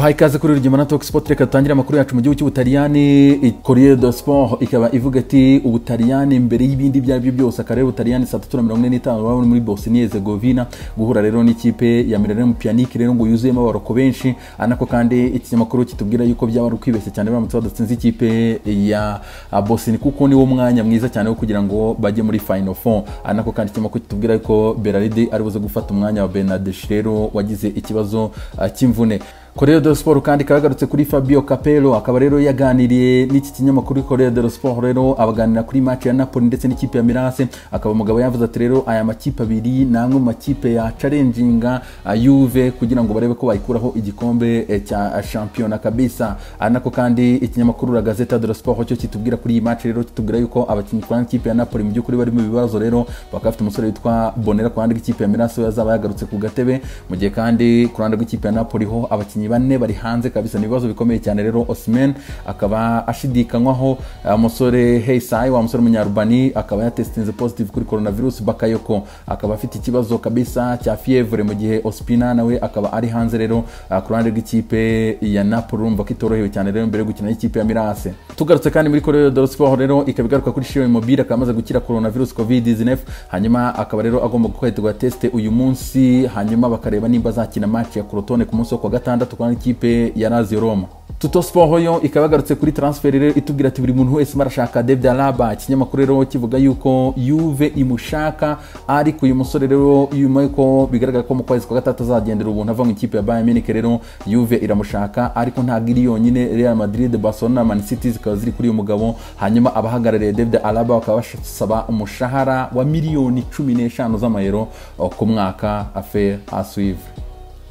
Mbahaye ikaze kuri Rugema na Talk Sport. Reka dutangire amakuru yacu mu gihugu cy'Ubutaliyani. Corriere dello Sport ikaba ivuga ati Ubutaliyani mbere y'ibindi ibyo ari byo byose. Akarere Ubutaliyani saa 3:45 baba muri Bosnia Herzegovina guhura rero n'ikipe ya Miralem Pjanic rero ngo yuzuyemo abaroko benshi. Anako kandi ikinyamakuru kitubwira yuko byaba ari ukwibeshya cyane baramutse badatsinze ikipe ya Bosnia, kuko niwo mwanya mwiza cyane wo kugira ngo bajye muri Final Four. Anako kandi ikinyamakuru kitubwira yuko Berardi ari buze gufata umwanya wa Bernardeschi rero wagize ikibazo cy'imvune. Corriere dello Sport kandi kagarutse kuri Fabio Capello, akaba rero yaganiriye n'iki kinyamakuru Corriere dello Sport rero abaganira kuri match ya Napoli ndetse n'ikipe ya Milan. Akaba umugabo yavuze ati rero aya makipe abiri ni amwe mu makipe ya challenginga Juve kugira ngo barebe ko bayikuraho igikombe cya shampiyona kabisa. Anako kandi ikinyamakuru La Gazzetta dello Sport cyo kitubwira kuri iyi match rero, kitubwira yuko abakinnyi kwa ikipe ya Napoli mu by'ukuri bari mu bibazo rero, bakaba bafite umusore witwa Bonera ku ruhande rw'ikipe ya Milan yazaba yagarutse ku gatebe, mu gihe kandi ku ruhande rw'ikipe ya Napoli ho abakinnyi bane bari hanze kabisa. Ni ibibazo bikomeye cyane rero. Osimhen akaba ashidikanywaho, umusore Heisai wa musore w'umunyarubani akaba yatestinze positive kuri coronavirus, Bakayoko akaba afite ikibazo kabisa cya fievre, mu gihe Ospina nawe akaba ari hanze rero ku ruhande rw'ikipe ya Napoli. Urumva ko itorohewe cyane rero mbere yo gukina n'ikipe ya Milan. Tugarutse kandi muri Corriere dello Sport rero ikaba igaruka kuri Ciro Immobile, akaba amaze gukira coronavirus COVID-19, hanyuma akaba rero agomba gukorerwa test uyu munsi, hanyuma bakareba nimba azakina match ya Crotone ku munsi wo kuwa gatandatu kwa ikipe ya Lazio Roma. Tutto Sport yo ikaba yagarutse kuri transfer rero, itubwira ati buri muntu wese marashaka David Alaba. Ikinyamakuru rero kivuga yuko Juve imushaka, ariko uyu musore rero nyuma yuko bigaragara ko mu kwezi kwa gatatu azagendera ubuntu ava mu ikipe ya Bayern Munich, rero Juve iramushaka, ariko ntabwo iri yonyine. Real Madrid, Barcelona, Man City zikaba ziri kuri uyu mugabo. Hanyuma abahagarariye David Alaba bakaba basaba umushahara wa miliyoni 15 z'amayero ku mwaka. Affaire à suivre.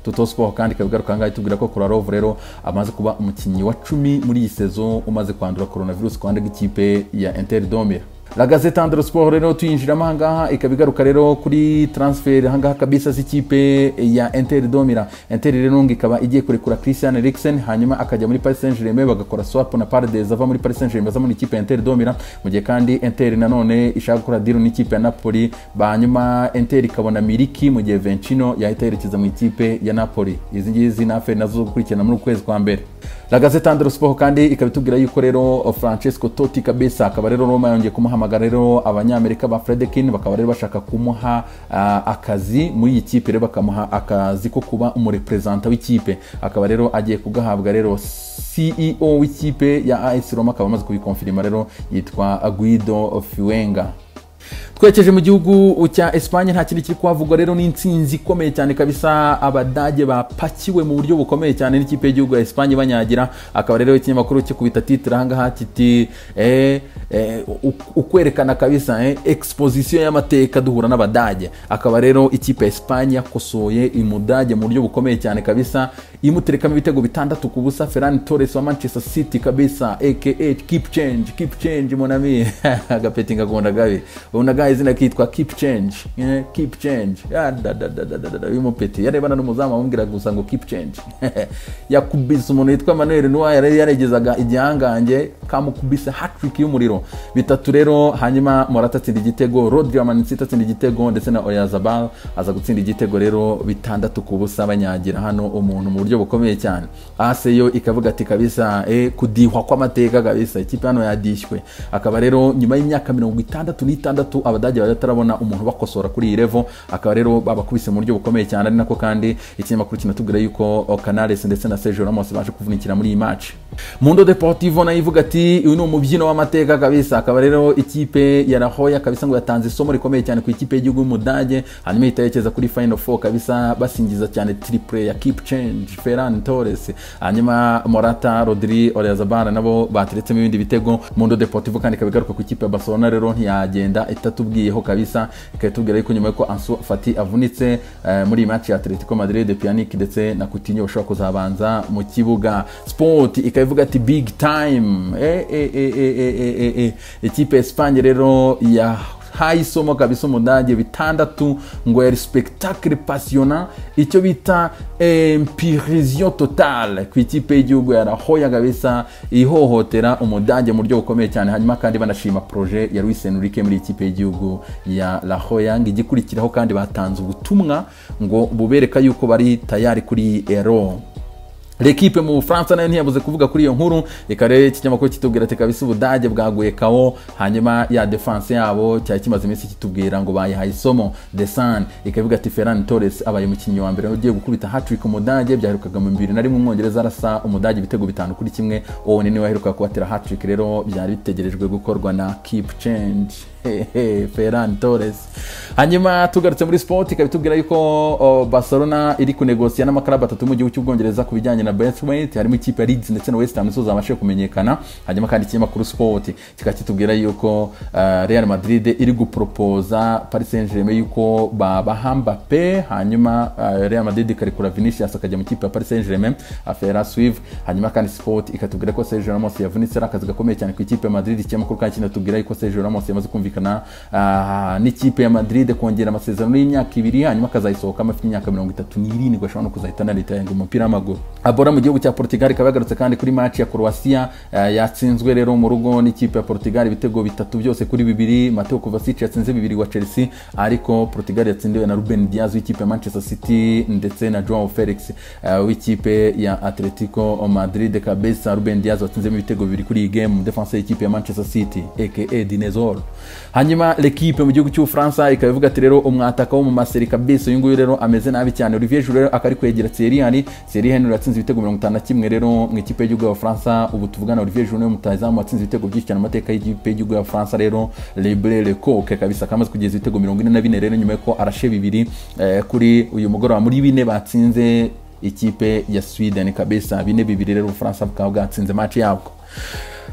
Tutto Sport kandi ikaba igaruka ngaho itubwira ko Kolarov rero amaze kuba umukinnyi wa 10 muri iyi saison umaze kwandura coronavirus ku ruhande rw'ikipe ya Inter de Milan. La Gazzetta dello Sport rero tuyinjiramo ahangaha ikaba igaruka rero kuri transfer ahangaha kabisa z'ikipe ya Inter de Milan. Inter rero ngo ikaba igiye kurekura Christian Eriksen, hanyuma akajya muri Paris Saint-Germain, bagakora swap na Paredes ava muri Paris Saint-Germain aza muri ikipe ya Inter de Milan, mu gihe kandi Inter nanone ishaka gukora deal n'ikipe ya Napoli, hanyuma Inter ikabona Miliki, mu gihe Vecino yahita yerekeza mu ikipe ya Napoli. Izi ngizi ni affaire nazo gukurikirana muri ukwezi kwa mbere. La Gazzetta dello Sport kandi ikaba itubwira yuko rero Francesco Totti kabisa akaba rero Roma yongeye kumuhamagara rero, abanyamerika ba Friedkin bakaba rero bashaka kumuha akazi muri iyi kipe rero, bakamuha akazi ko kuba umurepresenta w'ikipe, akaba rero agiye kugahabwa rero. CEO w'ikipe ya AS Roma akaba amaze kubikonfirima rero, yitwa Guido Fienga. Twerekeje mu gihugu cya Espagne, nta kindi kiri kuhavugwa rero, ni intsinzi ikomeye cyane kabisa. Abadage bapakiwe mu buryo bukomeye cyane n'ikipe y'igihugu ya Espagne banyagira. Akaba rero ikinyamakuru kikubita titre ahangaha kiti ukwerekana kabisa exposition y'amateka duhura n'Abadage. Akaba rero ikipe ya Espagne yakosoye imudage mu buryo bukomeye cyane kabisa, imuterekamo ibitego 6-0. Ferran Torres wa Manchester City kabisa, aka keep change, keep change mon ami, agapeti ngakunda gabi ubona izina kitwa keep change, keep change ya da da da da da da. Uyu mupeti yarebana n'umuzamu amubwira gusa ngo keep change. Yakubise umuntu witwa Manuel Neuer yari yaregezaga igihangange, kamukubise hat-trick y'umuriro bitatu rero. Hanyuma Morata atsinda igitego, Rodri wa Man City atsinda igitego, ndetse na Oyarzabal aza gutsinda igitego rero, 6-0 banyagira hano umuntu mu buryo bukomeye cyane. AS yo ikavuga ati kabisa kudihwa kw'amateka kabisa, ikipe hano yadishywe. Akaba rero nyuma y'imyaka 66 Abadage batarabona umuntu bakosora kuri iyi level, akaba rero babakubise mu buryo bukomeye cyane. Ari nako kandi ikinyamakuru kinatubwira yuko Canales ndetse na Sergio Ramos baje kuvunikira muri iyi match. Mundo Deportivo nayo ivuga ati uyu ni umubyino w'amateka kabisa. Akaba rero ikipe ya La Roja kabisa ngo yatanze isomo rikomeye cyane ku ikipe y'igihugu y'Umudage, hanyuma ihita yerekeza kuri Final Four kabisa, basingiza cyane triple ya keep change Ferran Torres, hanyuma Morata, Rodri, Oyarzabal nabo bateretsemo ibindi bitego. Mundo Deportivo kandi ikaba igaruka ku ikipe ya Barcelona rero, ntiyagenda itatubwiyeho kabisa, ikatubwira yuko nyuma yuko Ansu Fati avunitse muri iyi match ya Atletico Madrid, Pjanic ndetse na Coutinho bashobora kuzabanza mu kibuga. Sport ikaba ivuga ati big time, ikipe ya Espagne rero ya haye isomo kabisa umudage 6, ngo yari spectacle passionnant, icyo bita impurisation totale ku ikipe y'igihugu ya La Roja kabisa, ihohotera umudage mu buryo bukomeye cyane. Hanyuma kandi banashima projet ya Luis Enrique muri ikipe y'igihugu ya La Roja, ngo igikurikiraho kandi batanze ubutumwa ngo bubereka yuko bari tayari kuri Euro. L'Equipe mu Bufaransa nayo ntiyabuze kuvuga kuri iyo nkuru. Reka rero ikinyamakuru kitubwira ati kabisa Ubudage bwaguye kawo, hanyuma ya defense yabo cyari kimaze iminsi kitubwira ngo bayihaye isomo. The Sun ikavuga ati Ferran Torres abaye umukinnyi wa mbere ugiye gukubita hat-trick Umudage. Byaherukaga mu 2001, Umwongereza arasa Umudage ibitego 5-1. Owen niwe waheruka kubatera hat-trick, rero byari bitegerejwe gukorwa na Keep Change Ferran Torres. Hanyuma tugarutse muri sport, ikaba itubwira yuko Barcelona iri kunegosiya n'amaklabu atatu mu gihugu cy'Ubwongereza ku bijyanye na Braithwaite, harimo ikipe ya Leeds ndetse na West Ham, nizo zabashije kumenyekana. Hanyuma kandi ikinyamakuru Sport kikaba kitubwira yuko Real Madrid iri gupropoza Paris Saint-Germain yuko babaha Mbappe, hanyuma Real Madrid ikarekura Vinicius akajya mu kipe ya Paris Saint-Germain, affaire à suivre. Hanyuma kandi Sport ikatubwira ko Sergio Ramos yavunitse, ari akazi gakomeye cyane ku ikipe ya Madrid. Ikinyamakuru kandi kinatubwira yuko Sergio Ramos yamaze kumvikana n'ikipe ya Madrid kongera amasezerano y'imyaka 2, hanyuma akazayisohokamo afite imyaka 37, ashobora no kuzahita anaritayenga umupira w'amaguru. Abora mu gihugu cya Portugal ikaba yagarutse kandi kuri match ya Croatia yatsinzwe rero mu rugo n'ikipe ya Portugal ibitego 3-2. Mateo Kovacic yatsinze 2 wa Chelsea, ariko Portugal yatsindiwe na Ruben Dias w'ikipe ya Manchester City ndetse na Joao Felix w'ikipe ya Atletico Madrid. Kabisa Ruben Dias watsinzemo ibitego 2 kuri iyi game, defense y'ikipe ya Manchester City aka Dinezor. Hanyuma L'Equipe mu gihugu cy'Ubufaransa ikaba ivuga ati rero umwataka wo mu Marseille kabisa uyu nguyu rero ameze nabi cyane. Olivier Giroud rero akari kwegera Thierry Henry. Thierry Henry yatsinze ibitego 51 rero mu ikipe y'igihugu y'Abafaransa. Ubu tuvugana Olivier Giroud niwe mutazamu watsinze ibitego byinshi cyane mu mateka y'ikipe y'igihugu y'Abafaransa rero, Lebre Le Coq kabisa kamaze kugeza ibitego 44 rero nyuma yuko arashe 2 kuri uyu mugoroba muri 4 batsinze ikipe ya Sweden kabisa 4-2 rero Ubufaransa bukaba bwatsinze match yabwo.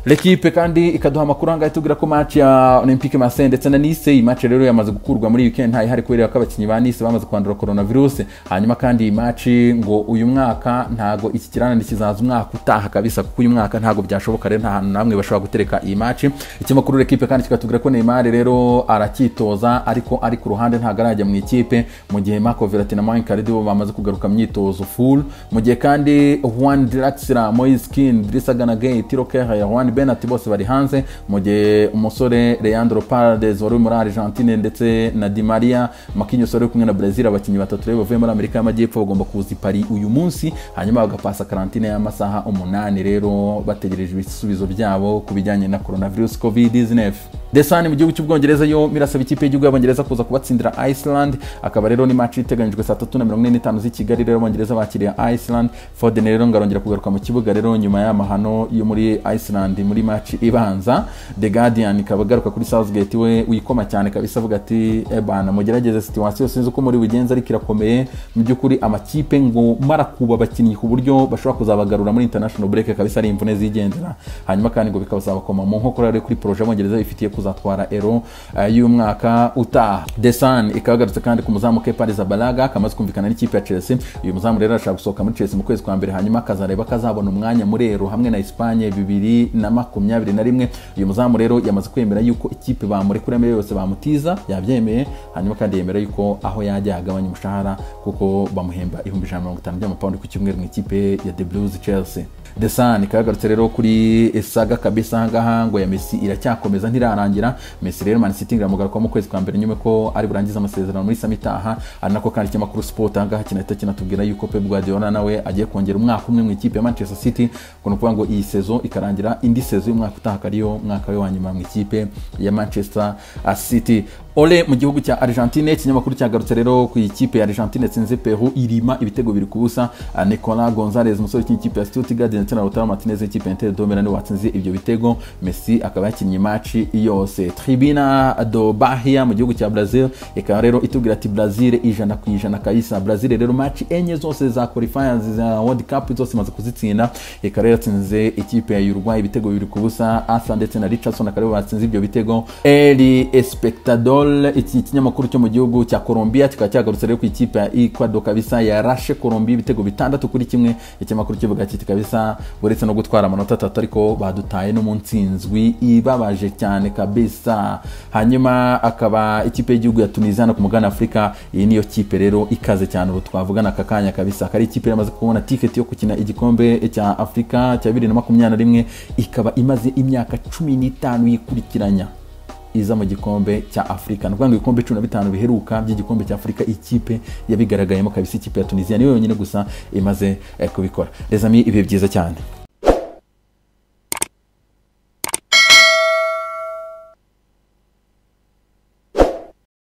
L'Equipe kandi ikaduha amakuru angahe tubwira ko match ya Olympique Marseille ndetse na Nice, iyi match rero yamaze gukurwa muri weekend, ntayi hari kubera ko abakinnyi ba Nice bamaze kwandura coronavirus. Hanyuma kandi iyi match ngo uyu mwaka ntago iki kirana kizaza umwaka utaha kabisa, kuko uyu mwaka ntago byashoboka rero nta hantu namwe bashobora gutereka iyi match. Ikinyamakuru L'Equipe kandi kikatubwira ko Neymar rero aracyitoza ariko ari ku ruhande ntago arajya mu ikipe, mu gihe Marco Verratti na Moise Cardi bo bamaze kugaruka myitozo full, mu gihe kandi Juan Draxler, Moise Kean, Idrissa Gana Gueye, Thilo Kehrer, Juan Benat bose bari hanze, mu gihe umusore Leandro Paredes wari muri Argentine ndetse na Di Maria, Marquinhos wari kumwe na Brazil, abakinnyi batatu rero bavuye muri Amerika y'Amajyepfo bagomba kuza i Paris uyu munsi, hanyuma bagapasa karantine y'amasaha 8 rero bategereje ibisubizo byabo ku bijyanye na coronavirus COVID-19. The Sun mu gihugu cy'Ubwongereza yo mirasaba ikipe y'igihugu y'Abongereza kuza kubatsindira Iceland, akaba rero ni match iteganyijwe saa 3:45 z'i Kigali. Rero Abongereza bakiriye Iceland. Foden rero ngarongera kugaruka mu kibuga rero nyuma y'amahano yo muri Iceland muri match ibanza. The Guardian ikaba garuka kuri Southgate we wikoma cyane kabisa avuga ati ebana mugerageze situation sinzi uko muri bugenza ariko irakomeye mu by'ukuri, amakipe ngo marakuba abakinnyi ku buryo bashobora kuzabagarura muri international break kabisa ari imvune zigendera, hanyuma kandi ngo bikabazabakoma mu nkokora rero kuri projet Abongereza ifitiye kuzatwara Euro y'umwaka utaha. The Sun ikagarutse kandi ku muzamu Kepa Arrizabalaga kamaze kumvikana n'ikipe ya Chelsea. Uyu muzamu rero arashaka gusohoka muri Chelsea mu kwezi kwa mbere, hanyuma akazareba kazabona umwanya muri Euro hamwe na Espagne 2021. Uyu muzamu rero yamaze kwemera yuko ikipe bamurekura mbere yose bamutiza yabyemeye, hanyuma kandi yemera yuko aho yajya agabanya umushahara kuko bamuhemba 150,000 by'amapawundi ku cyumweru mu ikipe ya The Blues Chelsea. The Sun ikagarutse rero kuri saga kabisa ngaha ngo ya Messi iracyakomeza ntirarangira. Messi rero Man City iramugaruka mu kwezi kwa mbere nyuma ko ari burangiza amasezerano muri Samitaha. Ari nako kandi ikinyamakuru Sport ngaha kinahita kinatubwira yuko Pep Guardiola nawe agiye kongera umwaka umwe mu ikipe ya Manchester City, ngo kuvuga ngo iyi saison ikarangira indi saison y'umwaka utaha kariyo mwaka we wa nyuma mu ikipe ya Manchester City. Ole mu gihugu cya Argentine, ikinyamakuru cyagarutse rero ku ikipe ya Argentine yatsinze Peru irima ibitego 2-0. Nicolas Gonzalez umusore w'ikipe ya Stuttgart ndetse na Lautaro Martinez w'ikipe ya Inter de Milan watsinze ibyo bitego. Messi akaba yakinnye match yose. Tribuna do Bahia mu gihugu cya Brazil ikaba rero itubwira ati Brazil 100% kabisa. Brazil rero match enye zose za qualifiers za World Cup zose imaze kuzitsinda, ikaba rero yatsinze ikipe ya Uruguay ibitego 2-0. Asa ndetse na Richardson akaba batsinze ibyo bitego. El Espectador iki kinyamakuru cyo mu gihugu cya Colombia kikaba cyagarutse rero ku ikipe ya Ecuador kabisa yarashe Colombia ibitego 6-1. Ikinyamakuru kivuga kiti kabisa uretse no gutwara amanota 3 ariko badutaye no mu ntsinzwi ibabaje cyane kabisa. Hanyuma akaba ikipe y'igihugu ya Tunisia no ku mugabane Afrika, iyi niyo kipe rero ikaze cyane ubu twavugana aka kanya kabisa, akari ikipe yamaze kubona ticket yo gukina igikombe cya Afrika cya 2021, ikaba imaze imyaka 15 yikurikiranya iza mu gikombe cya Afurika. Ni ukuvuga ngo ibikombe 15 biheruka by'igikombe cya Afurika, ikipe yabigaragayemo kabisa, ikipe ya Tunisia niyo yonyine gusa imaze kubikora. Les amis, ibihe byiza cyane.